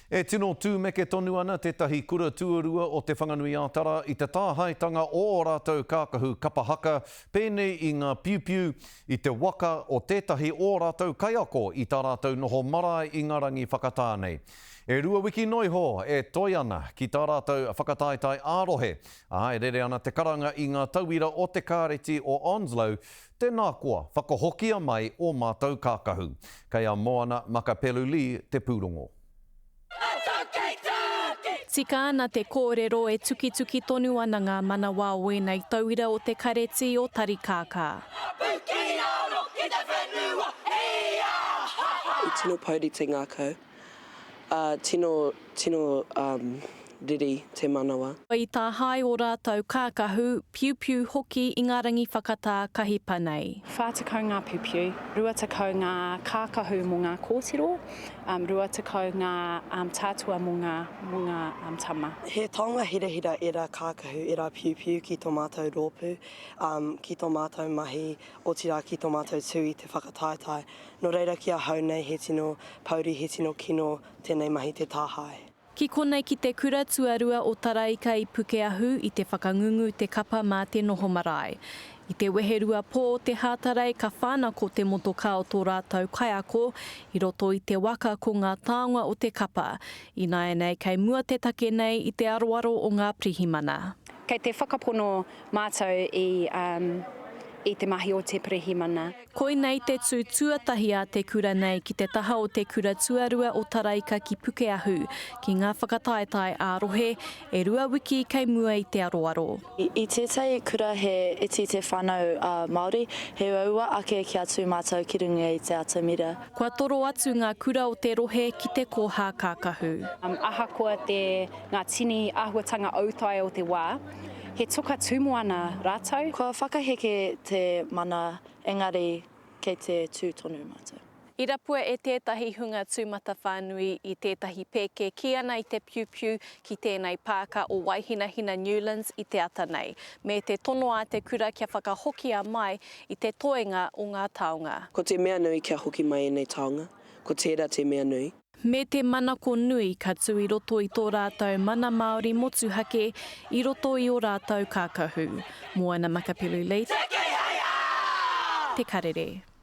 E tino tūmeke tonu ana tētahi kura tuarua o Te Whanganui-ā-Tara i te tāhaetanga o ō rātou kākahu kapa haka, pēnei i ngā piupiu, i te waka o tētahi ō rātou kaiako i tā rātou noho marae i ngā rangi whakatā nei. E rua wiki noa iho e toe ana ki tā rātou whakataetae ā-rohe, ā, e rere ana te karanga i ngā tauira o te Kāreti o Onslow, tēnā koa, whakahokia mai ō mātou kākahu. Kei a Moana Makapelu Lee te pūrongo. Tika ana te kōrero e tukituki tonu ana ngā manawa o ēnei tauira o te Kareti o Tarikākā. I tino pouri te ngākau, ā, tino, tino, um, riri te manawa. I tāhae ō rātou kākahu, piupiu hoki i ngā rangi whakatā kahipa nei. 40 ngā piupiu, 20 ngā kākahu mō ngā kōtiro, 20 ngā tātua mō ngā, mō ngā tama. He taonga hirahira ērā kākahu, ērā piupiu ki tō mātou rōpū, ki tō mātou mahi, otirā ki tō mātou tū i te whakataetae. Nō reira ki ahau nei he tino pouri, he tino kino tēnei mahi te tāhae. Ki konei ki te kura tuarua o Taraika i Pukeahu i te whakangungu te kapa mā te noho marae. I te weherua pō o te Hātarei ka whānako te motokā o tō rātou kaiako i roto i te waka ko ngā taonga o te kapa. Ināianei kei mua te take nei i te aroaro o ngā pirihimana. Kei te whakapono mātou i i te mahi o te pirihimana. Koinei te tū tuatahi a te kura nei ki te taha o te kura tuarua o Taraika ki Pukeahu, ki ngā whakataetae ā-rohe, e rua wiki kei mua i te aroaro. I tētahi kura he iti te whānau Māori, he uaua ake kia tū mātou ki runga i te atamira. Kua toro atu ngā kura o te rohe ki te kōhā kākahu. Ahakoa te ngā tini āhuatanga autaia o te wā, he toka tūmoana rātou. Kua whakaheke te mana engari kei te tū tonu mātou. I rapua e tētahi hunga tūmatawhānui i tētahi pēke kī ana i te piupiu ki tēnei pāka o Waihinahina Newlands i te ata nei, me te tono a te kura kia whakahokia mai i te toenga o ngā taonga. Ko te mea nui kia hoki mai ēnei taonga, ko tērā te mea nui. Me te manako nui ka tū i roto i tō rātou mana Māori motuhake i roto i ō rātou kākahu. Moana Makapelu Leith, Te Karere.